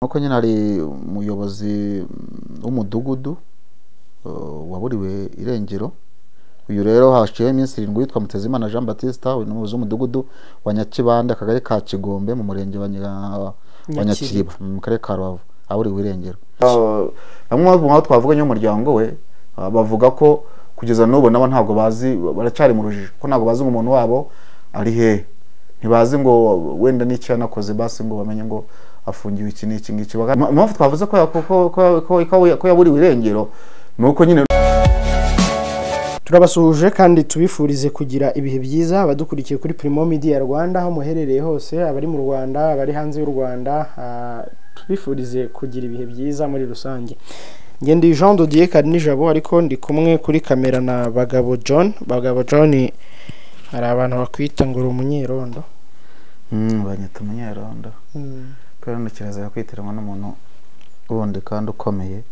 Nuko nyine hari umuyobozi w'umudugudu waburiwe irengero. Uyu rero hashiyeho iminsi 7 witwa Mutezimana Jean Baptiste, uyu ni umuyobozi w'umudugudu wa Nyakibanda, akagari ka Kigombe, mu murenge wa Nyakiriba, mu karere ka Rubavu, aburiwe irengero. Bamwe mu bo twavuganye n'umuryango we bavuga ko kugeza n'ubu nabo ntabwo bazi, baracyari mu rujijo ko ntabwo bazi umuntu wabo ari hehe, ntibazi ngo wenda n'icyo yanakoze, basi ngo bamenye ngo afungiwe iki n'iki ngiki. Impamvu twavuze ko yaburiwe irengero ni uko nyine. Turabasuhuje kandi tubifurize kugira ibihe byiza abadukurikiye kuri Primo Media Rwanda, aho muherereye hose, abari mu Rwanda, abari hanze y'u Rwanda, tubifurize kugira ibihe byiza muri rusange. Njye ndi Jean de Dieu Karinijabo, ariko ndi kumwe kuri kamera na Bagabo John. Bagabo John, hari abantu bakwita ngo uri umunyerondo. Banyita umunyerondo kubera no kirazira kwitiranwa n'umuntu wundi kandi ukomeye.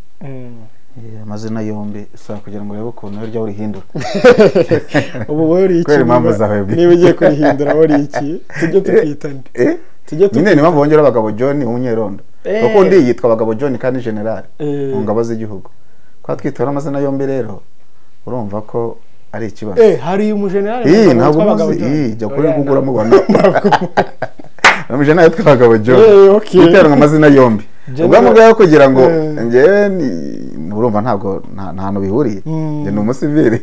Amazina yombi saa kugira ngo urebe ukuntu urya urihindura. Ubu wowe uri iki? Niba ugiye kurihindura uri iki? Tujye tukwita nde? Tujye nyine ni mpamvu bongera Bagabo John umunyerondo, kuko undi yitwa Bagabo John kandi general mu ngabo z'igihugu. Kwa twitora amazina yombi rero urumva ko ari ikibazo. Hari umugeneral ntabwo muzi, jya kuri Google uramubona. Umugeneral yitwa Bagabo John, yiteranwa amazina yombi. Ubwo mubwayo kugira ngo njyewe urumva ntabwo nta hantu bihuriye, njye ni umusivili.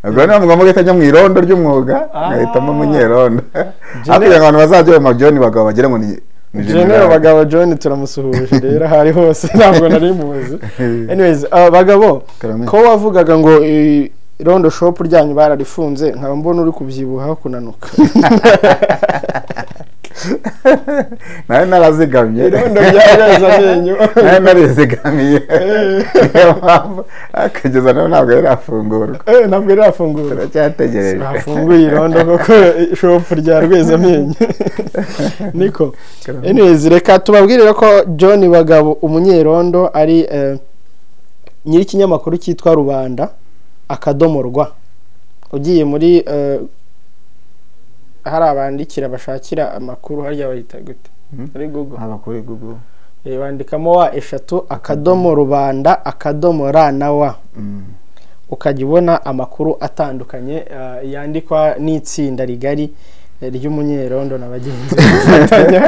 Ubwo niba mugomba guhita njya mu irondo ry'umwuga nkahitamo umunyerondo, ariko kugira ngo abantu bazajye mu John Bagabo bagere ngo ni General Bagabo John. Turamusuhuje rero aho ari hose, ntabwo nari muzi. Anyways, Bagabo, ko wavugaga ngo irondo shop ryanyu bararifunze, nkaba mbona uri kubyibuha kunanuka. Nawe narazigamye, irondo ryareza amenyo, nawe narizigamiye, niyo mpamvu kugeza nawe ntabwo yarafungurwa. Ntabwo yarafungurwa, turacyategereje. Bafunguye irondo koko shop rya rweza amenyo niko. Anyways, reka tubabwirire ko John Bagabo umunyerondo ari nyiri ikinyamakuru cyitwa Rubanda akadomo rwa. Ugiye muri hari abandikira bashakira amakuru, harya bayita gute muri Google? Haba kuri Google bandikamo wa 3 akadomo rubanda akadomo ra na wa, ukajya ubona amakuru atandukanye yandikwa n'itsinda rigari ry'umunyerondo na bagenzi bafatanya.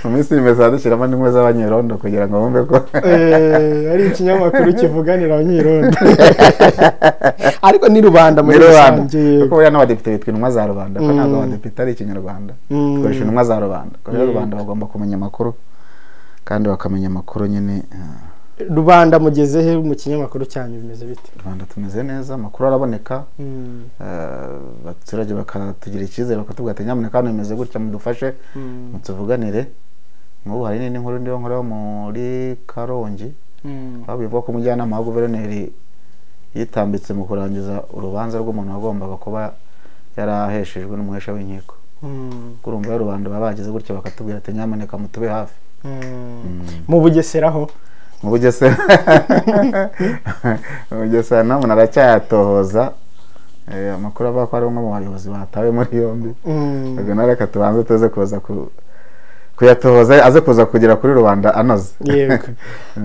Mu minsi imeze dushyiramo n'inkuru z'abanyerondo kugira ngo bumve ko ari ikinyamakuru kivuganira abanyerondo, ariko ni rubanda muri rusange, kuko buriya n'abadepite bitwa intumwa za rubanda, ko ntabwo abadepite ari ikinyarwanda, dukoresha intumwa za rubanda. Rero rubanda bagomba kumenya amakuru kandi bakamenya amakuru nyine. Rubanda mugeze he mu kinyamakuru cyanyu, bimeze bite? Rubanda tumeze neza, amakuru araboneka, abaturage bakatugira icyizere, bakatubwira ati nyamuneka hano bimeze gutya, mudufashe mutuvuganire. Nk'ubu hari n'indi nkuru ndiho nkora muri Karongi, aho bivuga ko umujyanama wa guverineri yitambitse mu kurangiza urubanza rw'umuntu wagombaga kuba yaraheshejwe n'umuhesha w'inkiko. Urumva rubanda baba bagize gutya bakatubwira ati nyamuneka mutube hafi. Mu Bugesera ho? Mu Bugesera naho umuntu aracyayatohoza, amakuru avuga ko ari umwe mu bayobozi batawe muri yombi. Ubwo nawe reka tubanze tuze kuza kuyatohoza, aze kuza kugera kuri rubanda anoze. Yego.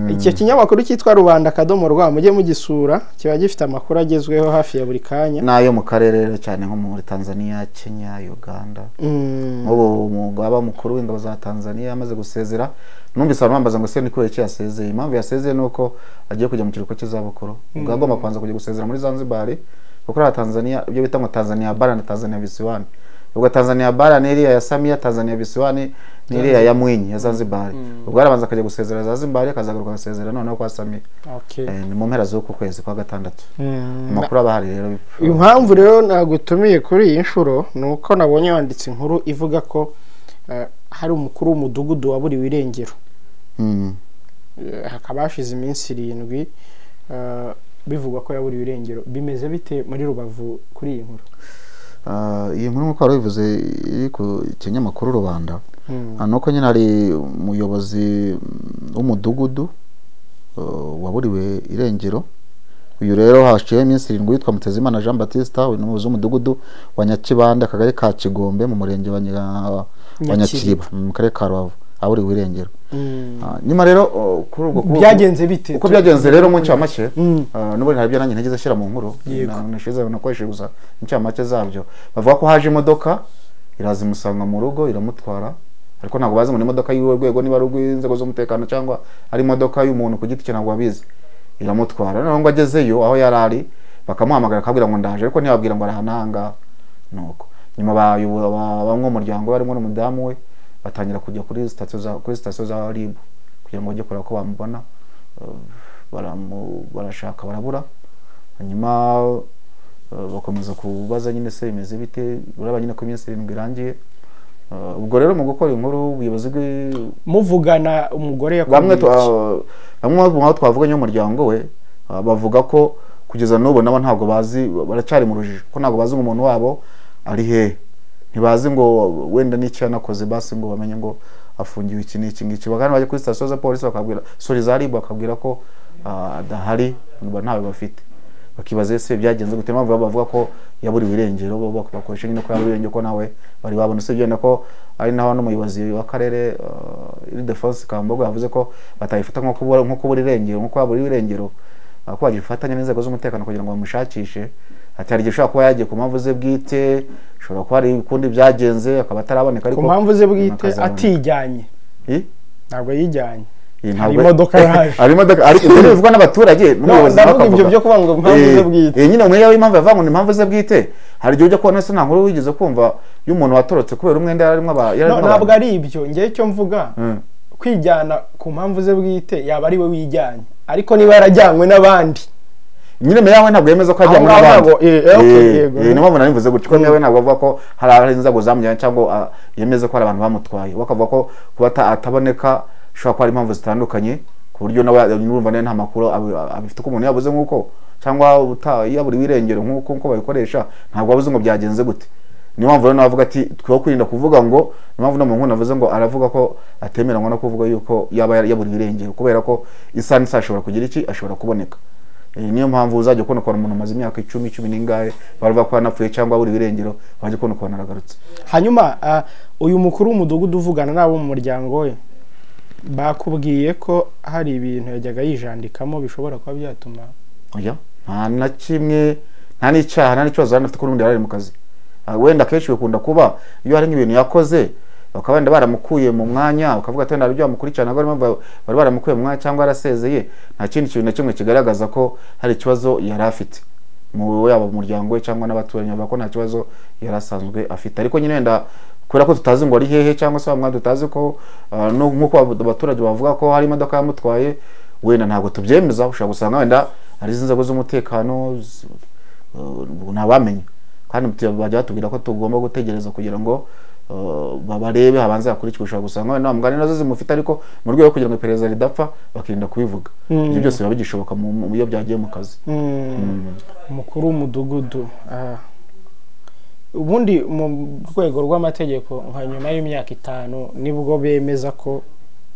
Icyo kinyamakuru cyitwa Rubanda akadomo rwa mujye mugisura, kiba gifite amakuru agezweho hafi ya buri kanya, n'ayo mu karere rero cyane nko muri Tanzania, Kenya, Uganda. Nk'ubu umugaba mukuru w'ingabo za Tanzania amaze gusezera, numvise abantu bambaza ngo se ni kubera iki yasezeye. Impamvu yasezeye ni uko agiye kujya mu kiruhuko cy'izabukuru. Ubwo agomba kubanza kujya gusezera muri Zanzibar, kuko ari Tanzania ibyo bita ngo Tanzania Bara na Tanzania Visiwani. Ubwo Tanzania Bara ni iriya ya Samia, Tanzania Visiwani ni iriya ya Mwinyi ya Zanzibar. Ubwo arabanza akajya gusezera Zanzibar, akazagaruka agasezera noneho kwa Samia. Ni mu mpera z'uku kwezi kwa gatandatu. Amakuru aba ahari rero. Impamvu rero nagutumiye kuri iyi nshuro ni uko nabonye wanditse inkuru ivuga ko hari umukuru w'umudugudu waburiwe irengero. Hakaba hashize iminsi 7 bivugwa ko yaburiwe irengero. Bimeze bite muri Rubavu kuri iyi nkuru? Iyi nkuru nk'uko wari ubivuze iri ku kinyamakuru Rubanda, nuko nyine hari umuyobozi w'umudugudu waburiwe irengero. Uyu rero hashiyeho iminsi 7 witwa Mutezimana Jean Baptiste, uyu ni umuyobozi w'umudugudu wa Nyakibanda, akagari ka Kigombe, mu murenge wa Nyakiriba, mu karere ka Rubavu. aburiwe irengero. Nyuma rero kuri ubwo byagenze bite? Uko byagenze rero mu ncamake, n'ubundi hari ibyo nanjye ntigeze ashyira mu nkuru, nashize nakoresheje gusa incamake zabyo. Bavuga ko haje imodoka iraza imusanga mu rugo iramutwara, ariko ntabwo bazi ngo ni imodoka y'uwo rwego, niba ari urw'inzego z'umutekano cyangwa ari imodoka y'umuntu ku giti cye, ntabwo babizi. Iramutwara, noneho ngo agezeyo aho yari ari bakamuhamagara akabwira ngo ndaje, ariko ntiyababwira ngo arahananga. Nuko nyuma bamwe mu muryango barimo n'umudamu we batangira kujya kuri sitasiyo za RIB kugira ngo bajye kureba ko bamubona, barashaka barabura. Hanyuma bakomeza kubaza nyine se bimeze bite, uraba nyine ko iminsi 7 irangiye. Ubwo rero mu gukora inkuru ubuyobozi muvugana umugore yakubwiye bamwe mu twavuganye n'umuryango we, bavuga ko kugeza n'ubu nabo ntabwo bazi, baracyari mu rujijo ko ntabwo bazi umuntu wabo ari hehe, ntibazi ngo wenda n'icyo yanakoze basi ngo bamenye ngo afungiwe iki n'iki ngiki. Bakaba bajya kuri sitasiyo za polisi bakabwira, sorry za RIB bakabwira ko adahari, ngo ntawe bafite. Bakibaza ese byagenze gute, mpamvu bavuga ko yaburiwe irengero, bo bakoresha nyine ko yaburiwe irengero ko nawe bari babona. Usibye ko ari naho n'umuyobozi w'akarere Ildefonse Kambogo yavuze ko batayifata nko kubura irengero, nko yaburiwe irengero, ko bagifatanya n'inzego z'umutekano kugira ngo bamushakishe. Ati hari igihe ushobora kuba yagiye ku mpamvu ze bwite, ushobora kuba hari ukundi byagenze akaba ataraboneka, ariko ku mpamvu ze bwite atijyanye, ntabwo yijyanye, hari imodoka yaje, hari imodoka, ariko ibyo bivugwa n'abaturage n'umuyobozi bakavuga ibyo byo kuvuga ngo impamvu ze bwite. Nyine umwe yawe impamvu yavuga ngo ni impamvu ze bwite. Hari igihe ujya kubona se nta nkuru wigeze kumva y'umuntu watorotse kubera umwenda yararimo ntabwo ari ibyo. Ngewe icyo mvuga, kwijyana ku mpamvu ze bwite yaba ari we wijyanye, ariko niba yarajyanywe n'abandi nyine meya we ntabwo yemeza ko yajyanywe n'abandi. Niyo mpamvu nari mvuze gutyo, ko meya we ntabwo avuga ko hari inzego zamujyanye cyangwa yemeza ko hari abantu bamutwaye. Bakavuga ko kuba ataboneka ushobora kuba hari impamvu zitandukanye, ku buryo nawe urumva nta makuru abifite, ko umuntu yabuze nk'uko cyangwa yaburiwe irengero nk'uko babikoresha, ntabwo abuze ngo byagenze gute. Niyo mpamvu rero navuga ati twe kwirinda kuvuga ngo, niyo mpamvu no mu nkuru navuze ngo aravuga ko atemeranywa no kuvuga yuko yaba yaburiwe irengero, kubera ko isa n'isa ashobora kugira iki, ashobora kuboneka. Niyo mpamvu uzajya kubona ukuntu umuntu amaze imyaka 10, 10 n'ingahe baravuga ko yanapfuye cyangwa aburiwe irengero, wajya kubona ukuntu aragarutse. Hanyuma uyu mukuru w'umudugudu uvugana n'abo mu muryango we bakubwiye ko hari ibintu yajyaga yijandikamo bishobora kuba byatuma? Oya, nta na kimwe, nta n'icyaha, nta n'ikibazo yari afite, ko n'ubundi yari ari mu kazi. Wenda akenshi bikunda kuba iyo hari nk'ibintu yakoze bakaba wenda baramukuye mu mwanya, bakavuga ati wenda ibyo bamukurikirana ntabwo bari baramukuye mu mwanya cyangwa yarasezeye. Nta kindi kintu na kimwe kigaragaza ko hari ikibazo yari afite mu yaba muryango we cyangwa n'abaturanyi, bavuga ko nta kibazo yari asanzwe afite. Ariko nyine wenda kubera ko tutazi ngo ari hehe cyangwa se bamwe tutazi ko nk'uko abaturage bavuga ko hari imodoka yamutwaye, wenda ntabwo tubyemeza. Ushobora gusanga wenda ari inzego z'umutekano, ntabamenya, kandi bajya batubwira ko tugomba gutegereza kugira ngo babarebe habanze hakurikizwe. Ushobora gusanga wenda mugani nazo zimufite, ariko mu rwego kugira ngo iperereza ridapfa bakirinda kubivuga. Ibyo byose biba bigishoboka mu iyo byagiye mu kazi. Umukuru w'umudugudu ubundi mu rwego rw'amategeko nka nyuma y'imyaka 5 nibwo bemeza ko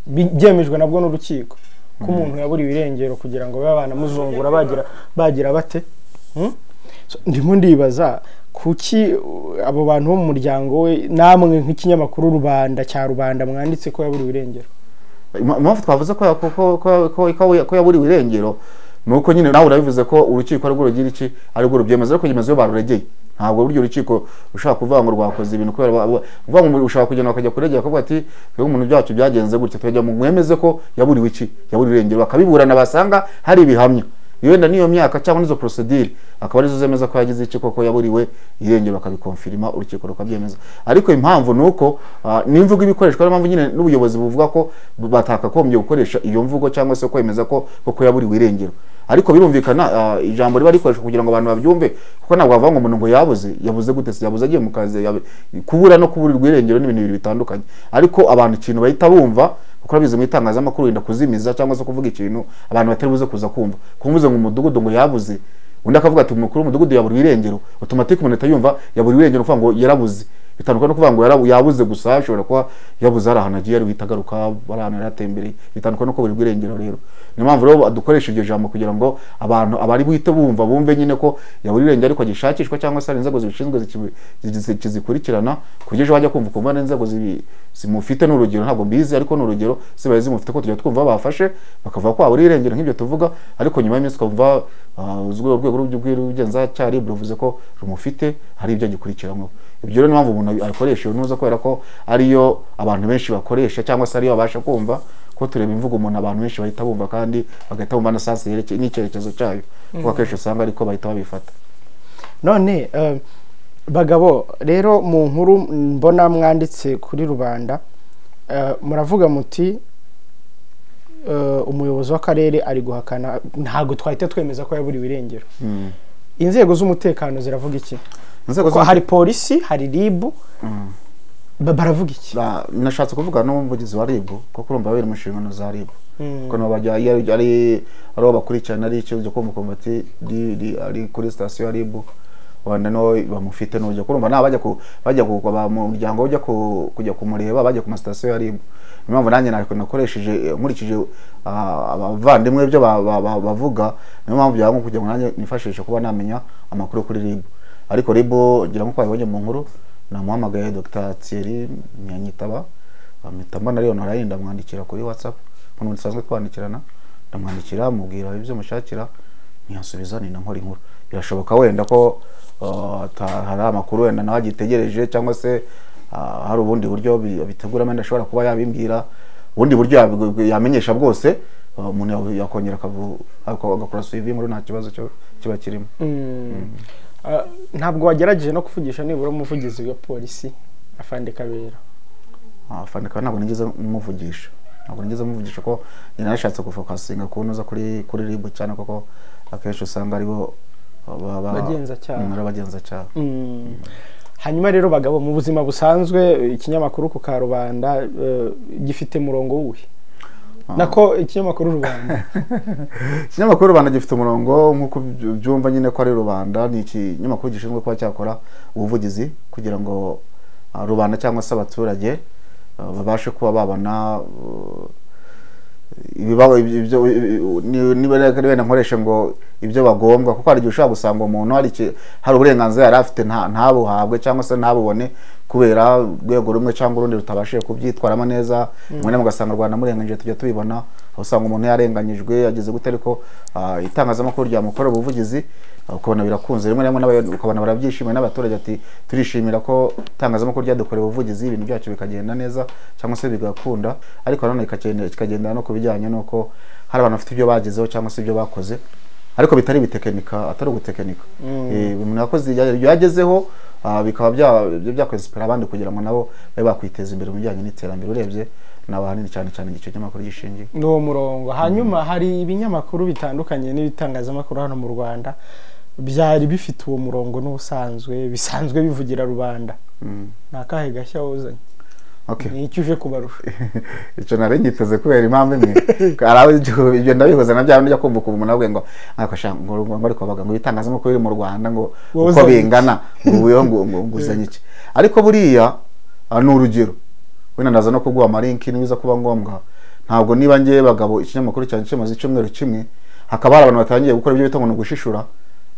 byemejwe nabwo n'urukiko ko umuntu yaburiwe irengero, kugira ngo babe banamuzungura bagira bate. Ndimo ndibaza kuki abo bantu bo mu muryango we namwe nk'ikinyamakuru Rubanda cya Rubanda mwanditse ko yaburiwe irengero? Impamvu twavuze ko yaburiwe irengero ni uko nyine nawe urabivuze ko urukiko arirwo rugira iki, arirwo rubyemeza, ariko nyuma iyo baruregeye ntabwo buryo urukiko ushaka kuvuga ngo rwakoze ibintu, kubera uvuga ngo ushaka kugenda bakajya kuregera bakavuga ati twebwe umuntu byacu byagenze gutya, tukajya mu mwemeze ko yaburiwe iki, yaburiwe irengero, bakabiburana basanga hari ibihamya wenda niyo myaka cyangwa nizo procedure akaba arizo zemeza ko yagize iki koko yaburiwe irengero, bakabikonfirma urukiko rukabyemeza. Ariko impamvu nuko n'imvugo ibikoreshwa, ari impamvu nyine n'ubuyobozi buvuga ko batakakombye gukoresha iyo mvugo cyangwa se kwemeza ko koko yaburiwe irengero. Ariko birumvikana ijambo riba rikoreshwa kugira ngo abantu babyumve, kuko ntabwo bavuga ngo umuntu ngo yabuze, yabuze gute se, yabuze agiye mu kazi, kubura no kuburirwa irengero ni ibintu bibiri bitandukanye. Ariko abantu ikintu bahita bumva, kuko abize mu itangazamakuru wenda kuzimiza cyangwa se kuvuga ikintu abantu batari buze kuza kumva. Kumvuze ngo umudugudu ngo yabuze, undi akavuga ati umukuru w'umudugudu yaburiwe irengero, automatique umuntu yumva yaburiwe irengero, kuvuga ngo yarabuze. Bitandukanye no kuvuga ngo yabuze gusa, ashobora kuba yabuze ari ahantu agiye ari witagaruka, ari ahantu yaratembereye. Bitandukanye no kuburirwa irengero rero. Niyo mpamvu rero dukoresha iryo jambo kugira ngo abantu abari buhite bumva bumve nyine ko yaburiwe irengero ariko gishakishwa, cyangwa se inzego zibishinzwe zikurikirana, kuburyo ejo bajya kumva kumva n'inzego zimufite. N'urugero ntabwo mbizi, ariko n'urugero zibaye zimufite, ko tujya twumva bafashe bakavuga ko yaburiwe irengero nk'ibyo tuvuga, ariko nyuma y'iminsi ukumva urwego rw'ubugenzacyaha RIB ruvuze ko rumufite, hari ibyo agikurikiranweho. Ibyo rero niyo mpamvu umuntu akoresha iyo ntuza, kubera ko ariyo abantu benshi bakoresha, cyangwa se ariyo babasha kumva, ko tureba imvugo umuntu abantu benshi bahita bumva, kandi bagahita bumva na sansi n'icyerekezo cyayo, kuko akenshi usanga ariko bahita babifata. None bagabo rero, mu nkuru mbona mwanditse kuri Rubanda, muravuga muti umuyobozi w'akarere ari guhakana, ntabwo twahita twemeza ko yaburiwe irengero. Inzego z'umutekano ziravuga iki? Hari polisi, hari RIB, baravuga iki? Nashatse kuvuga n'umuvugizi wa RIB, kuko urumva bari mu nshingano za RIB, kuko nabo bajya ari abo bakurikirana, ari icyo cyo kumva kumva ati ari kuri sitasiyo ya RIB, wanda no bamufite n'ujya kurumva naba bajya ku muryango ujya kujya kumureba, bajya ku sitasiyo ya RIB. Niyo mpamvu nanjye nakoresheje nkurikije abavandimwe ibyo bavuga, niyo mpamvu byaba kugira ngo nanjye nifashishe kuba namenya amakuru kuri RIB. Ariko RIB ngira ngo twabibonye mu nkuru, namuhamagaye Dr Thierry Nyanyitaba, mpita mbona ariyo naraye ndamwandikira kuri WhatsApp, ukuntu dusanzwe twandikirana, ndamwandikira mubwira ibyo mushakira, ntiyansubiza, ni nkora inkuru. Birashoboka wenda ko hari amakuru wenda nawe agitegereje, cyangwa se hari ubundi buryo biteguramo, wenda ashobora kuba yabimbwira, ubundi buryo yamenyesha bwose, umuntu yakongera agakora suivi inkuru, nta kibazo kiba kirimo. Ntabwo wagerageje no kuvugisha nibura umuvugizi wa polisi Afande Kabera? Afande Kabera ntabwo nigeze muvugisha, ko nashatse gufokasinga kunoza kuri RIB cyane, kuko akenshi usanga aribo bagenzacyaha. Hanyuma rero bagabo, mu buzima busanzwe ikinyamakuru ku Karubanda gifite murongo wuhe? Nako ikinyamakuru Rubanda, ikinyamakuru Rubanda gifite umurongo nk'uko byumva nyine ko ari Rubanda, ni ikinyamakuru gishinzwe kuba cyakora ubuvugizi kugira ngo rubanda cyangwa se abaturage babashe kuba babona niba wenda nkoresha ngo ibyo bagombwa, kuko hari igihe ushobora gusanga umuntu hari uburenganzira yari afite ntabuhabwe cyangwa se ntabubone kubera urwego rumwe cyangwa urundi rutabashije kubyitwaramo neza. Rimwe na rimwe ugasanga Rwanda murenganyije, tujya tubibona aho usanga umuntu yarenganyijwe yageze gute, ariko itangazamakuru ryamukorera ubuvugizi ukabona birakunze. Rimwe na rimwe ukabona barabyishimiye n'abaturage, ati turishimira ko itangazamakuru ryadukoreye ubuvugizi, ibintu byacu bikagenda neza cyangwa se bigakunda. Ariko nanone kikagendana no kubijyanye nuko hari abantu bafite ibyo bagezeho cyangwa se ibyo bakoze, ariko bitari bitekenika, atari ugutekenika. Umuntu yakoze ibyo yagezeho, bikaba byakwesipera abandi kugira ngo nabo babe bakwiteza imbere mu bijyanye n'iterambere. Urebye n'abahanini cyane cyane igice cy'amakuru gishingiye n'uwo murongo. Hanyuma hari ibinyamakuru bitandukanye n'ibitangazamakuru hano mu Rwanda byari bifite uwo murongo n'ubusanzwe bisanzwe bivugira rubanda. Ni akahe gashya wuzanye? Ni icyo uje kubarusha? Icyo nari nyiteze kubera impamvu imwe, ibyo ndabihuza na bya bindi kumva ukuntu umuntu avuga ngo ngo ariko bavuga ngo ibitangazamakuru biri mu Rwanda ngo uko bingana ngo ngo uzanye iki. Ariko buriya ni urugero, wenda ndaza no kuguha amalinki nibiza kuba ngombwa. Ntabwo niba ngiye bagabo ikinyamakuru cyanjye kimaze icyumweru kimwe, hakaba hari abantu batangiye gukora ibyo bita ngo ni ugushishura,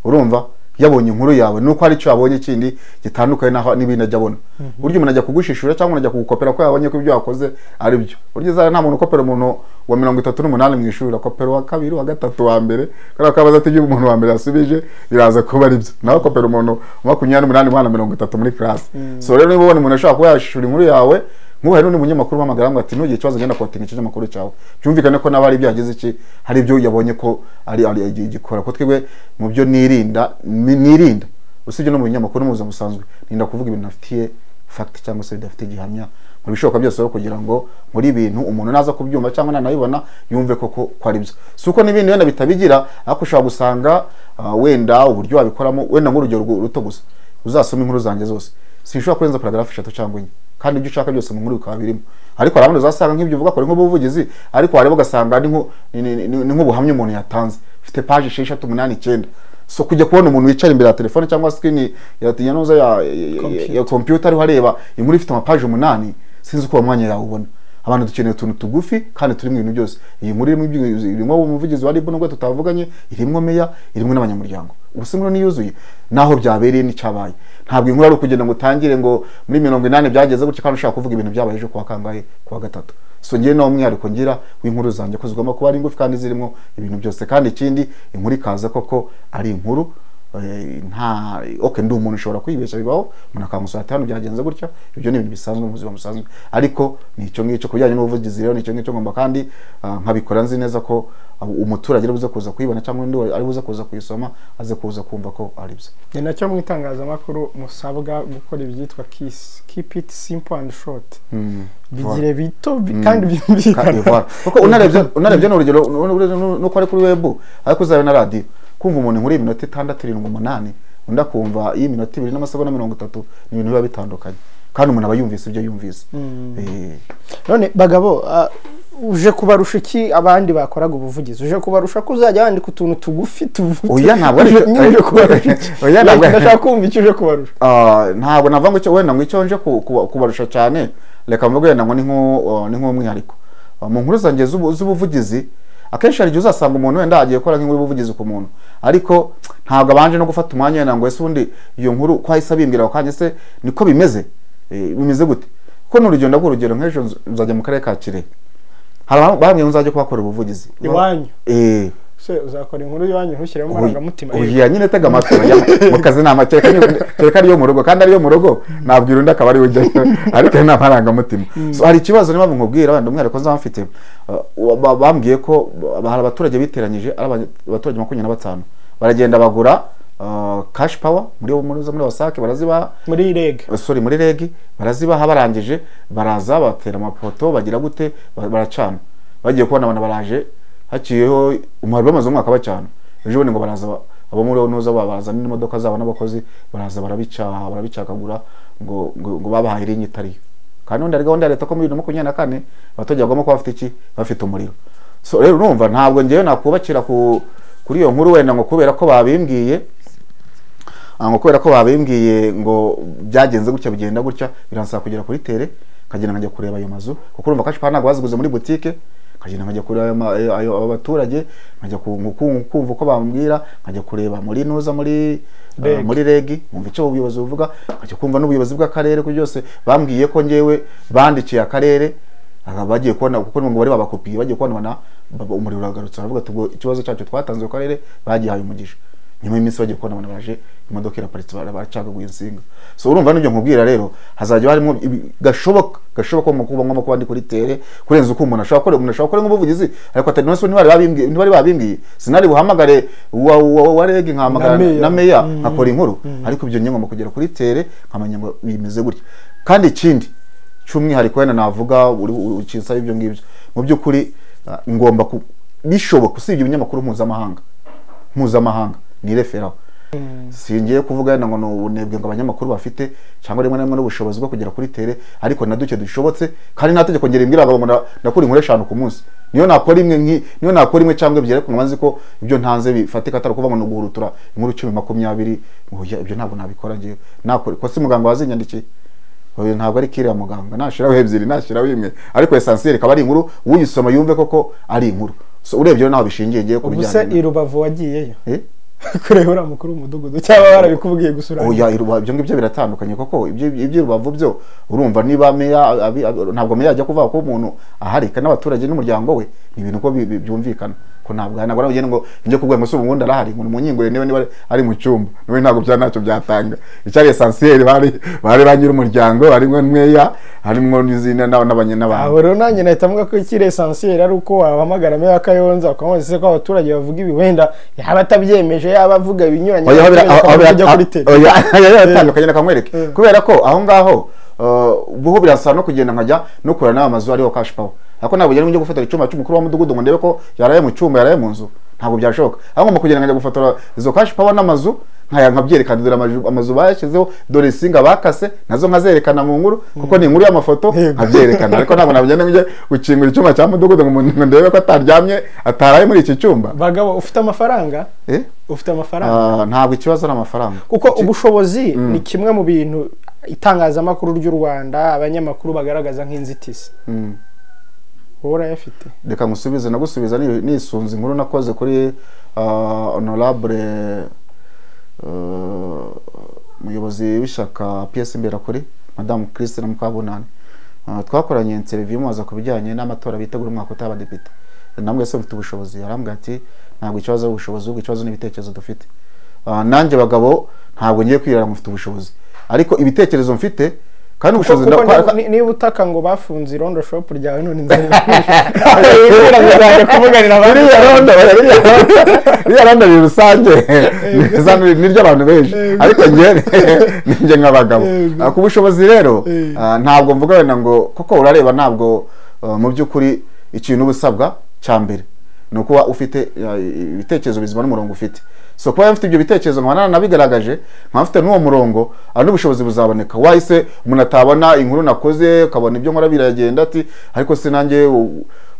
urumva yabonye inkuru yawe nuko hari icyo yabonye kindi gitandukanye naho n'ibindi ajya abona. Buryo umuntu ajya kugushishura cyangwa ajya kugukopera ko yabonye ko ibyo yakoze ari byo. Buryo zara nta muntu ukopera umuntu wa 38 mu ishuri, akopera wa kabiri, wa gatatu, wa mbere, kubera ko abaza ati ibyo umuntu wa mbere yasubije biraza kuba ari byo. Nawe akopera umuntu wa 28 mwana 30 muri class. So rero niba ubona umuntu ashobora kuba yashishura inkuru yawe, nk'ubu hari n'undi munyamakuru uhamagara ngo ati ntugire ikibazo genda kotinga ikinyamakuru cyawe, byumvikane ko nawe ari ibyo yagize iki, hari ibyo yabonye ko ari igikora. Ko twebwe mu byo nirinda usibye no mu binyamakuru mu buzima busanzwe, nirinda kuvuga ibintu ntafitiye fact cyangwa se bidafite gihamya, mu bishoboka byose kugira ngo muri ibintu umuntu naza kubyumva cyangwa nanabibona yumve koko ko ari byo. Si uko n'ibindi wenda bitabigira, ariko ushobora gusanga wenda uburyo wabikoramo, wenda nk'urugero ruto gusa, uzasoma inkuru zanjye zose sinshobora kurenza paragraph 3 cyangwa 4, kandi ibyo ushaka byose mu nkuru bikaba birimo. Ariko hari abandi uzasanga nk'ibyo uvuga kore nk'ubuvugizi, ariko wareba ugasanga ni nk'ubuhamya umuntu yatanze, ufite page 6 8 9. So kujya kubona umuntu wicara imbere ya telefone cyangwa screen ya tinyanoza ya computer ariho areba inkuru ifite amapaji 8, sinzi uko mwanya yawubona. Abantu dukeneye utuntu tugufi kandi turimo ibintu byose. Iyi nkuru irimo umuvugizi wa RIB nubwo tutavuganye, irimo meya, irimo n'abanyamuryango. Ubu inkuru niyuzuye naho byabereye n'icyabaye. Ntabwo inkuru ari ukugenda ngo utangire ngo muri 80 byageze gutya kandi ushaka kuvuga ibintu byabaye ejo kwa kangahe kwa gatatu. So ngiye no umwihariko ngira w'inkuru zanjye ko zigomba kuba ari ngufi kandi zirimo ibintu byose, kandi ikindi inkuru ikaza koko ari inkuru nta okay ndi umuntu ushobora kwibeshya bibaho, umuntu akamusura ati hano byagenze gutya, ibyo ni ibintu bisanzwe mu buzima busanzwe. Ariko nicyo ngicyo kubijyanye n'ubuvugizi rero nicyo ngicyo ngomba, kandi nkabikora nzi neza ko umuturage ari buze kuza kuyibona cyangwa undi ari buze kuza kuyisoma aze kuza kumva ko ari byo. Ni nacyo mu itangazamakuru musabwa gukora ibyitwa KISS, keep it simple and short. Bigire bito kandi byumvikana. Kuko unarebye n'urugero nuko ari kuri web ariko uzabe na radio kumva umuntu inkuru y'iminota 6 7 8 undi akumva y'iminota 2 n'amasegonda 30, ni ibintu biba bitandukanye kandi umuntu aba yumvise ibyo yumvise. None bagabo uje kubarusha iki abandi bakoraga ubuvugizi? Uje kubarusha ko uzajya wandika utuntu tugufi tuvuga? Oya ntabwo ari uje kubarusha iki. Oya ntabwo ndashaka kumva icyo uje kubarusha. Ntabwo navuga ngo icyo wenda ngo icyo nje kubarusha cyane, reka mvuge wenda ngo ni nk'umwihariko mu nkuru zanjye z'ubuvugizi. Akenshi hari igihe uzasanga umuntu wenda agiye gukora nk'inkuru y'ubuvugizi ku muntu, ariko ntabwo abanje no gufata umwanya wenda ngo ese ubundi iyo nkuru ko ahise abimbwira ako kanya se niko bimeze, bimeze gute? Kuko n'urugero ndaguha urugero nk'ejo nzajya mu karere ka Kirehe, hari bamwe nzajya kuhakora ubuvugizi iwanyu. Se uzakora inkuru iwanyu ntushyiremo amarangamutima? Oya nyine tega amatwi mu kazi nta makeka kereka ariyo mu rugo, kandi ariyo mu rugo nabwira undi akaba ari ujyayo, ariko nta marangamutima. So hari ikibazo niba nkubwira wenda umwihariko nzaba mfite, bambwiye ko hari abaturage biteranyije ari abaturage 25 baragenda bagura cash power muri WASAC barazibaha, muri REG, sorry muri REG barazibaha, barangije baraza batera amapoto bagira gute baracana. Bagiye kubona abantu baraje haciyeho umwari bamaze umwaka bacana, ejo bundi ngo baraza abo muri onoza babaza n'imodoka zabo n'abakozi baraza barabicakagura ngo ngo babahaye rinye itariyo. Kandi undi ari gahunda ya leta ko muri 2024 abaturage bagomba kuba bafite iki, bafite umuriro. So rero urumva ntabwo ngewe nakubakira kuri iyo nkuru wenda ngo kubera ko babimbwiye, ngo kubera ko babimbwiye ngo byagenze gutya bigenda gutya, biransaba kugera kuri tere nkagenda nkajya kureba ayo mazu, kuko urumva cash power ntabwo baziguze muri boutique, nkagenda nkajya kureba ayo abaturage, nkajya kumva uko bambwira, nkajya kureba muri nuza muri REG nkumva icyo ubuyobozi buvuga, nkajya kumva n'ubuyobozi bw'akarere ko byose bambwiye ko ngewe bandikiye akarere, bagiye kubona kuko ngo bari babakopiye, bagiye kubona umuriro uragarutse baravuga ati ubwo ikibazo cyacu twatanze ku karere bagihaye umugisha. Nyuma y'iminsi bagiye kubona abantu baje imodoka iraparitse baracagaguye insinga. So urumva n'ibyo nkubwira rero hazajya harimo gashoboka ko kuba ngomba kuba ndi kuri tere kurenza uko umuntu ashobora gukora nk'ubuvugizi, ariko atari none ntibari babimbwiye sinari buhamagare wa REG nkahamagara na meya nkakora inkuru, ariko ibyo ngomba kugera kuri tere nkamenya ngo bimeze gutya. Kandi ikindi cy'umwihariko wenda navuga ukinsaba ibyo ngibyo, mu by'ukuri ngomba bishoboka usibye ibinyamakuru mpuzamahanga nireferaho. Singiye kuvuga ngo ni ubunebwe ngo abanyamakuru bafite cyangwa rimwe na rimwe n'ubushobozi bwo kugera kuri tere, ariko na duke dushobotse, kandi nta tegeko ngera imbwira ngo ndakora inkuru 5 ku munsi, niyo nakora imwe niyo nakora imwe cyangwa ebyiri, ariko nzi ko ibyo ntanze bifatika atari kuvuga ngo ni uguhurutura inkuru 10 20, ngo ibyo ntabwo nabikora ngiye nakora ko si muganga wazinyandikiye. Oya ntabwo ari kiriya muganga nashiraho ebyiri nashiraho imwe, ariko essentiel ikaba ari inkuru uyisoma yumve koko ari inkuru. So urebye naho bishingiye ngiye kubijyana. Ubuse i Rubavu wagiyeyo kureba uriya mukuru w'umudugudu cyangwa barabikubwiye gusura? Oya ibyo ngibyo biratandukanye koko ibyo Rubavu byo urumva niba meya ntabwo meya ajya kuvuga ko umuntu aharika n'abaturage n'umuryango we, ni ibintu ko byumvikana ko ntabwo nabwo ngo njye kubwa ngo ubundi arahari ngo munyingure niba ari mu cyumba niwe ntabwo bya ntacyo byatanga. Icyari essentiel bari ba nyiri umuryango harimo meya harimo n'izina n'abanyana. Aho rero nanjye nahita mvuga ko ikiri essentiel ari uko wahamagara meya Kayonza ukamubaza ko abaturage bavuga ibi, wenda yaba atabyemeje yaba avuga ibinyuranye. Oya yatandukanye nakamwereke kubera ko aho ngaho buho birasa no kugenda nkajya no kurana n'amazu ariho cash power, ariko ntabwo njye gufotora icyuma cy'umukuru w'umudugudu ngo ndebe ko yaraye mu cyumba yaraye mu nzu, ntabwo byashoboka. Aho ngomba kugenda nkajya gufotora izo cash power n'amazu nkabyerekana, dore amazu bayashyizeho, dore insinga bakase nazo nkazerekana mu nkuru kuko ni inkuru y'amafoto nkabyerekana, ariko ntabwo nabigenda njye gukingura icyuma cya mudugudu ngo ndebe ko ataryamye ataraye muri iki cyumba. Bagabo ufite amafaranga? Ufite amafaranga? Ntabwo ikibazo ari amafaranga, kuko ubushobozi ni kimwe mu bintu itangazamakuru ry'u Rwanda abanyamakuru bagaragaza nk'inzitizi. Wowe urayafite? Reka ngusubize, nagusubiza nisunze inkuru nakoze kuri honorable umuyobozi w'ishyaka PS Imberakuri, Madame Christine Mukabunani. Twakoranye interview mubaza ku bijyanye n'amatora bitegura umwaka utaha abadepite. Namwe se mfite ubushobozi? Arambwira ati ntabwo ikibazo ari ubushobozi, ahubwo ikibazo n'ibitekerezo dufite. Nanjye bagabo ntabwo ngiye kwirara ngo mfite ubushobozi, ariko ibitekerezo mfite kandi ubushobozi niba utaka ngo bafunze irondo shop ryawe none nzajya kuvuganira abandi. Iriya rondo ni rusange, ni ry'abantu benshi, ariko njye ninjye nk'abagabo. Ku bushobozi rero ntabwo mvuga wenda ngo koko urareba, ntabwo mu by'ukuri ikintu uba usabwa cya mbere ni ukuba ufite ibitekerezo bizima n'umurongo ufite. So kuba mfite ibyo bitekerezo nkaba nanabigaragaje, nkaba mfite n'uwo murongo, n'ubushobozi buzaboneka. Wahise umuntu atabona inkuru nakoze akabona ibyo nkora biragenda ati ariko se nanjye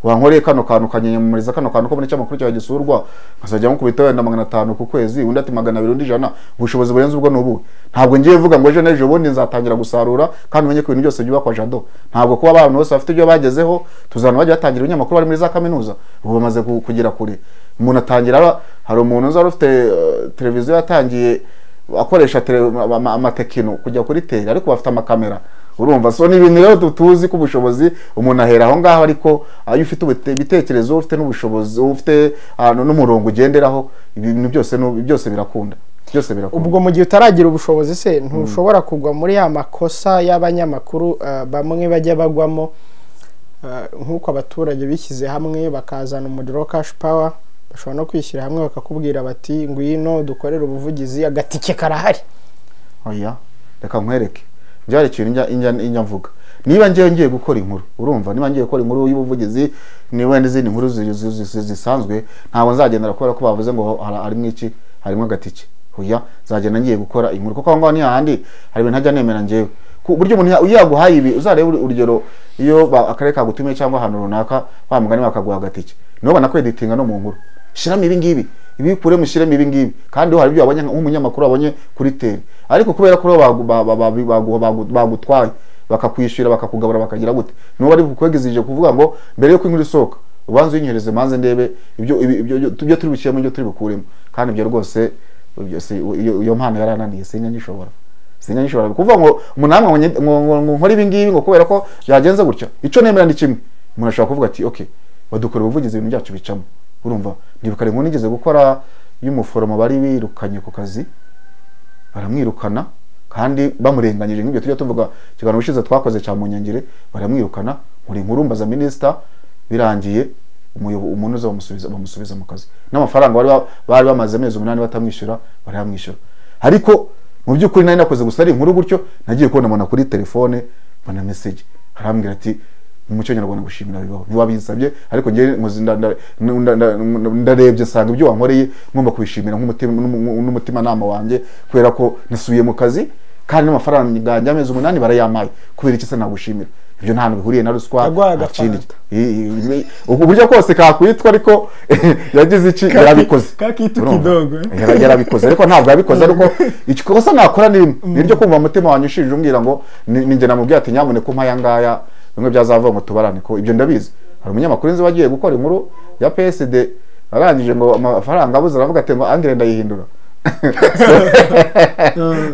wankoreye kano kantu ukanyamamariza kano kantu ko muri cyamakuru cyawe gisurwa, nkazajya nkukubita wenda 500 ku kwezi, undi ati 200, undi 100. Ubushobozi burenze ubwo ni ubu. Ntabwo ngiye mvuga ngo ejo n'ejo bundi nzatangira gusarura, kandi umenye ko ibintu byose byubakwa jado. Ntabwo kuba abantu bose bafite ibyo bagezeho, tuzana bajya batangira ibinyamakuru bari muri za kaminuza, ubu bamaze kugera kure. Umuntu atangira, hari umuntu uzari ufite televiziyo yatangiye akoresha amatekino kujya kuri tele, ariko bafite amakamera. Urumva, so ni ibintu rero tuzi ko ubushobozi umuntu ahera aho ngaho, ariko iyo ufite ibitekerezo, ufite n'ubushobozi, ufite n'umurongo ugenderaho, ibintu byose birakunda, byose birakunda. Ubwo mu gihe utaragira ubushobozi se ntushobora kugwa muri ya makosa y'abanyamakuru bamwe bajya bagwamo, nk'uko abaturage bishyize hamwe bakazana umuriro cash power, bashobora no kwishyira hamwe bakakubwira bati ngwino dukorere ubuvugizi, agatike karahari. Oya, reka nkwereke byari ikintu njya mvuga. Niba ngiye gukora inkuru, urumva, niba ngiye gukora inkuru y'ubuvugizi, ni wenda izindi nkuru zisanzwe, ntabwo nzagendera kubera ko bavuze ngo harimo iki, harimo agatike. Oya, nzagenda ngiye gukora inkuru, kuko aho ngaho ni hahandi hari ibintu ntajya nemera njyewe. Ku buryo umuntu yaguhaye ibi, uzarebe urugero iyo akarere kagutumiye cyangwa ahantu runaka wa mugani bakaguha agatike, nibo banakweditinga no mu nkuru, shiramo ibi ngibi, ibikure mushyiremo ibi ngibi, kandi hari ibyo wabonye nk'umunyamakuru wabonye kuri tele, ariko kubera ko bagutwaye bakakwishyura bakakugabura bakagira gute, nibo bari bukwegizije kuvuga ngo mbere yuko inkuru isohoka ubanze uyinyohereze manze ndebe ibyo turi bushyiremo, ibyo turi bukuremo. Kandi ibyo rwose iyo mpano yarananiye, sinyagishobora kuvuga ngo umuntu ngo nkore ibi ngibi ngo kubera ko byagenze gutya. Icyo nemera ni kimwe, umuntu ashobora kuvuga ati okay, badukora ubuvugizi ibintu byacu bicamo. Urumva, ndibuka inkuru nigeze gukora y'umuforomo bari birukanye ku kazi, baramwirukana kandi bamurenganyije nk'ibyo tujya tuvuga ikiganiro ushize twakoze cya Munyangire, baramwirukana. Muri inkuru mbaza minister, birangiye umuntu uza bamusubiza mu kazi, n'amafaranga bari bamaze amezi 8 batamwishyura barayamwishyura. Ariko mu by'ukuri nari nakoze gusa ari inkuru gutyo, nagiye kubona mbona kuri telefone mbona message arambwira ati mu muco nyarwanda gushimira bibaho, ntiwabinsabye ariko ngiye ndarebye nsanga ibyo wankoreye ngomba kubishimira nk'umutima nama wanjye, kubera ko nasubiye mu kazi kandi n'amafaranga yanjye amezi 8 barayamaye, kubera iki se nagushimira? Ibyo nta bihuriye na ruswa, uburyo kose kakwitwa, ariko yagize iki, yarabikoze yarabikoze, ariko ntabwo yabikoze. Ariko ikosa nakora ni rimwe, ni iryo kumva umutima wanjye ushinje umbwira ngo ninjye namubwiye ati nyamuneka umpa aya ngaya, bimwe byazava ngo tubarane, ko ibyo ndabizi. Hari umunyamakuru nzi wagiye gukora inkuru ya PSD, arangije ngo amafaranga abuze, aravuga ati ngo angire ndayihindura.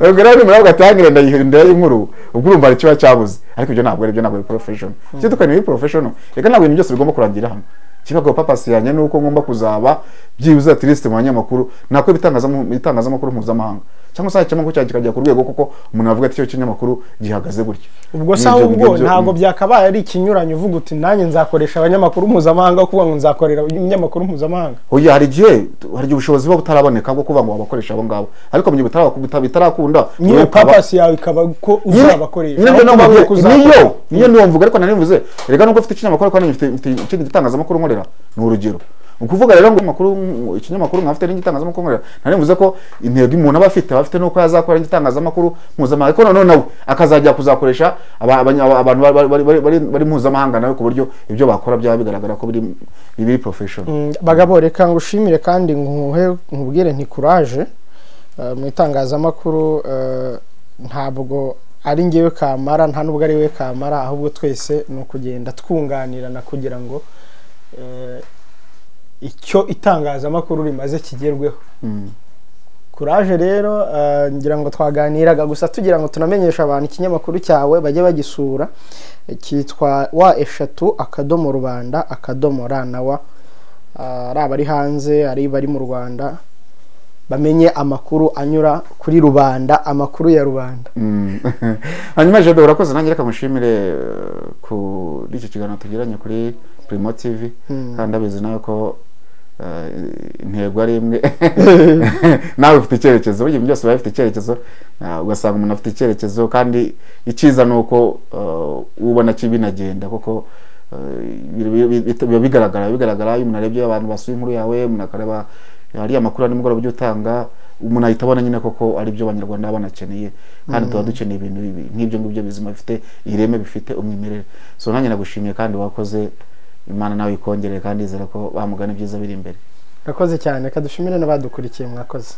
Ubwo rero nimuravuga ati angire ndayihindura inkuru, ubwo urumva ari kiba cyabuze, ariko ibyo ntabwo ari byo, ntabwo ari professional. Icyo dukora ni professional. Reka ntabwo ibintu byose bigomba kurangira hano. Kibago papasi yanjye nuko ngomba kuzaba byibuze at least mu banyamakuru, nako ibitangazamakuru mpuzamahanga, cyangwa se ikinyamakuru cyanjye kikajya ku rwego kuko umuntu avuga ati icyo kinyamakuru gihagaze gutya. Ubwo se ahubwo ntabwo byakabaye ari ikinyuranyo uvuga uti nanjye nzakoresha abanyamakuru mpuzamahanga, kuvuga ngo nzakorera ibinyamakuru mpuzamahanga? Oya, hari igihe ubushobozi buba butaraboneka bwo kuvuga ngo wabakoresha abo ngabo, ariko mu gihe bitarakunda nyine papasi yawe ikaba ko uzabakoresha. Niyo niyo mvuga, ariko nari mvuze reka nubwo mfite ikinyamakuru kandi mfite ikindi gitangazamakuru nkorera, ni urugero Ukuvuga rero ngo amakuru, ikinyamakuru nkafite n'igitangazamakuru nkorera, nari mvuze ko intego umuntu aba afite, aba afite nuko yazakora igitangazamakuru mpuzamahanga, ariko noneho nawe akazajya kuzakoresha abantu bari mpuzamahanga nawe, ku buryo ibyo bakora byaba bigaragara ko biri professional. Bagabo, reka ngushimire kandi nkuhe nkubwire nti courage mu itangazamakuru. Ntabwo ari ngewe kamara, nta nubwo ari we kamara, ahubwo twese ni ukugenda twunganirana kugira ngo icyo itangazamakuru rimaze kigerweho. Courage rero. Ngira ngo twaganiraga gusa tugira ngo tunamenyeshe abantu ikinyamakuru cyawe, bajye bagisura. Cyitwa www.rubanda.rw. Ari abari hanze, ari bari mu Rwanda, bamenye amakuru anyura kuri Rubanda, amakuru ya rubanda. Hanyuma Jado, urakoze. Nanjye reka mushimire kuri iki kiganiro tugiranye kuri Primo TV, kandi abizi nawe ko intego ari imwe. Nawe ufite icyerekezo, burya ibintu byose biba bifite icyerekezo. Ugasanga umuntu afite icyerekezo, kandi icyiza ni uko ubona binagenda kuko biba bigaragara iyo umuntu arebye abantu basuye inkuru yawe, umuntu akareba hariya amakuru ya nimugoroba ujya utanga, umuntu ahita abona nyine koko ari byo Abanyarwanda baba banakeneye, kandi tuba dukeneye ibintu nk'ibyo ngibyo bizima, bifite ireme, bifite umwimerere. So nanjye nagushimiye kandi wakoze, Imana nawe ikongerere, kandi izera ko bamugana ibyiza biri imbere. Urakoze cyane. Kadushimire n'abadukurikiye, mwakoze.